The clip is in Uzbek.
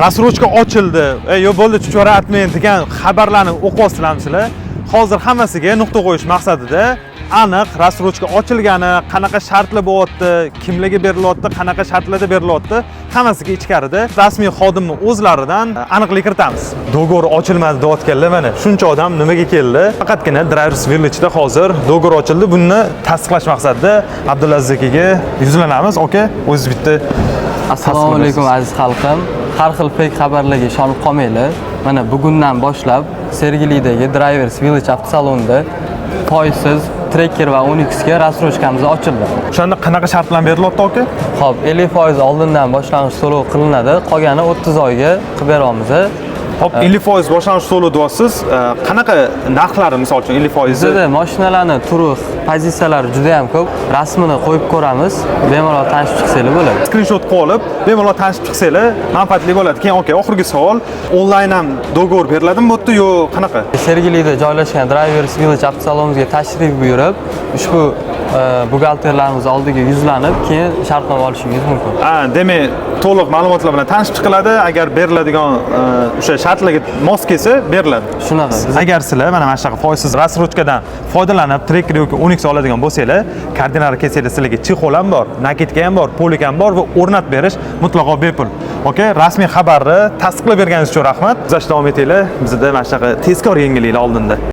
Рассрочка ochildi, e, yo'q bo'ldi, chuchvara atmang degan xabarlarni o'qiyapsizlarmi sizlar? Hozir hammasiga nuqta qo'yish maqsadida aniq рассрочка ochilgani, qanaqa shartlar bo'lyapti, kimlarga berilyapti, qanaqa shartlarda berilyapti, hammasiga ichkarida rasmiy xodimni o'zlaridan aniqlik kiritamiz. Договор ochilmadi deyotganlar, mana shuncha odam nimaga keldi? Faqatgina Drivers Village'da hozir договор ochildi. Buni tasdiqlash maqsadida Abdulaziz akaga yuzlanamiz. Aka, o'zingiz bitta Assalomu alaykum, aziz xalqim. Har xil fake xabarlarga ishonib qolmanglar. Mana bugundan boshlab Sergelidagi Drivers Village avtosalonida foizsiz Tracker va Onixga рассрочка miz ochildi. O'shanda qanaqa shart bilan berilyapti, aka? Xo'p, 50% oldindan boshlang'ich to'lov qilinadi, qolgani 30 oyga qilib beramiz. Hop, 50% boshlang'ich to'lov deyapsiz. Qanaqa narxlari, misol uchun, 50%i? Bizda mashinalarni turi, pozitsiyalari juda ham ko'p. Rasmini qo'yib ko'ramiz. Bemalol tanishib chiqsanglar bo'ladi. Skrinshot qilib olib, bemalol tanishib chiqsanglar, manfaatli bo'ladi. Keyin, aka, oxirgi savol: onlayn ham договор beriladimi bu yerda yo qanaqa? Sergelida joylashgan Drivers Village avtosalonimizga tashrif buyurib, ushbu buxgalterlarimiz oldiga yuzlanib, keyin shartnoma olishingiz mumkin. Ha, demak, to'liq ma'lumotlar bilan tanishib chiqiladi. Agar beriladigan o'sha shartlarga mos kelsa, beriladi. Shunaqa. Agar sizlar mana shunaqa foizsiz рассрочка dan foydalanib Tracker yoki Onix oladigan bo'lsanglar, koordinatlar kelsanglar, sizlarga чехол ham bor, накидка ham bor, полик ham bor va o'rnatib berish mutlaqo bepul. Okey, rasmiy xabarni tasdiqlab berganingiz uchun rahmat. Kuzatishda davom etinglar. Bizda mana shunaqa tezkor yangiliklar oldinda.